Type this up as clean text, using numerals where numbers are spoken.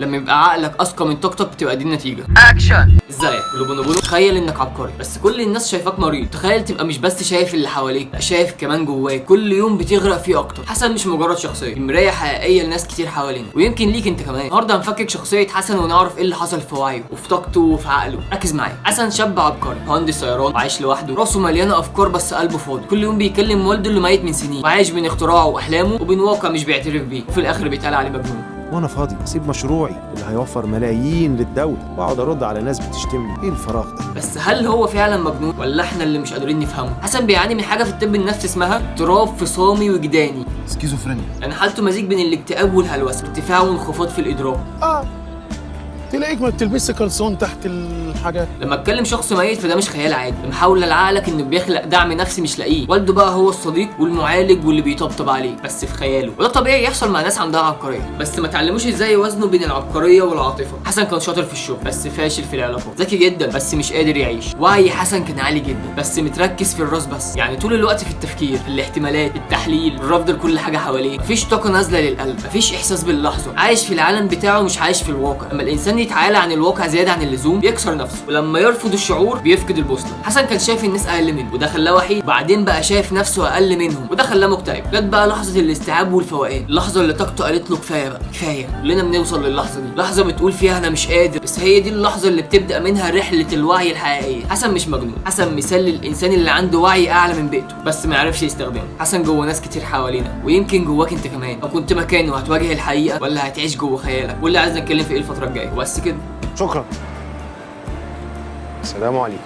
لما يبقى عقلك اذكى من طاقتك بتبقى دي النتيجه. اكشن. ازيك بلو؟ تخيل انك عبقري بس كل الناس شايفاك مريض. تخيل تبقى مش بس شايف اللي حواليك، لا شايف كمان جواك، كل يوم بتغرق فيه اكتر. حسن مش مجرد شخصيه، دي مراية حقيقية لناس كتير حوالينا ويمكن ليك انت كمان. النهارده هنفكك شخصية حسن ونعرف ايه اللي حصل في وعيه وفي طاقته وفي عقله. ركز معايا. حسن شاب عبقري، مهندس طيران، وعايش لوحده، راسه مليانة افكار بس قلبه فاضي. كل يوم بيكلم والده اللي ميت من سنين، وعايش بين اختراعه واحلامه وبين واقع مش بيعترف بيه، وفي الاخر بيتقال عليه مجنون. وانا فاضي اسيب مشروعي اللي هيوفر ملايين للدولة واقعد ارد على ناس بتشتمني؟ ايه الفراغ ده؟ بس هل هو فعلا مجنون ولا احنا اللي مش قادرين نفهمه؟ حسن بيعاني من حاجة في الطب النفسي اسمها اضطراب فصامي وجداني، سكيزوفرينيا. لان حالته مزيج بين الاكتئاب والهلوسه، ارتفاع وانخفاض في الادراك. تلاقيك ما بتلبسش كلسون تحت الحاجات. لما اتكلم شخص ميت فده مش خيال عادي، ده محاولة لعقلك انه بيخلق دعم نفسي مش لاقيه. والده بقى هو الصديق والمعالج واللي بيطبطب عليه بس في خياله، وده طبيعي يحصل مع ناس عندها عبقرية، بس ما تعلموش ازاي يوازنوا بين العبقرية والعاطفة. حسن كان شاطر في الشغل بس فاشل في العلاقات، ذكي جدا بس مش قادر يعيش. وعي حسن كان عالي جدا بس متركز في الراس بس، يعني طول الوقت في التفكير، في الاحتمالات، التحليل، الرفض لكل حاجة حواليه. مفيش طاقة نازله للقلب، مفيش احساس باللحظة، عايش في العالم بتاعه مش عايش في الواقع. لما الانسان يتعالى عن الواقع زيادة عن اللزوم بيكسر نفسه، ولما يرفض الشعور بيفقد البوصلة. حسن كان شايف الناس اقل منه وده خلاه وحيد، وبعدين بقى شايف نفسه اقل منهم وده خلاه مكتئب. جت بقى لحظة الاستيعاب والفوقان، اللحظة اللي طاقته قالت له كفاية بقى كفاية. كلنا بنوصل للحظة دي، لحظة بتقول فيها انا مش قادر، بس هي دي اللحظة اللي بتبدا منها رحله الوعي الحقيقية. حسن مش مجنون، حسن مثال للانسان اللي عنده وعي اعلى من بيئته بس ما يعرفش يستخدمه. حسن جوه ناس كتير حوالينا ويمكن جواك انت كمان. لو كنت مكانه هتواجه الحقيقة ولا هتعيش جوه خيالك؟ واللي عايز نتكلم في ايه الفترة الجاية. وبس كده. شكرا، السلام عليكم.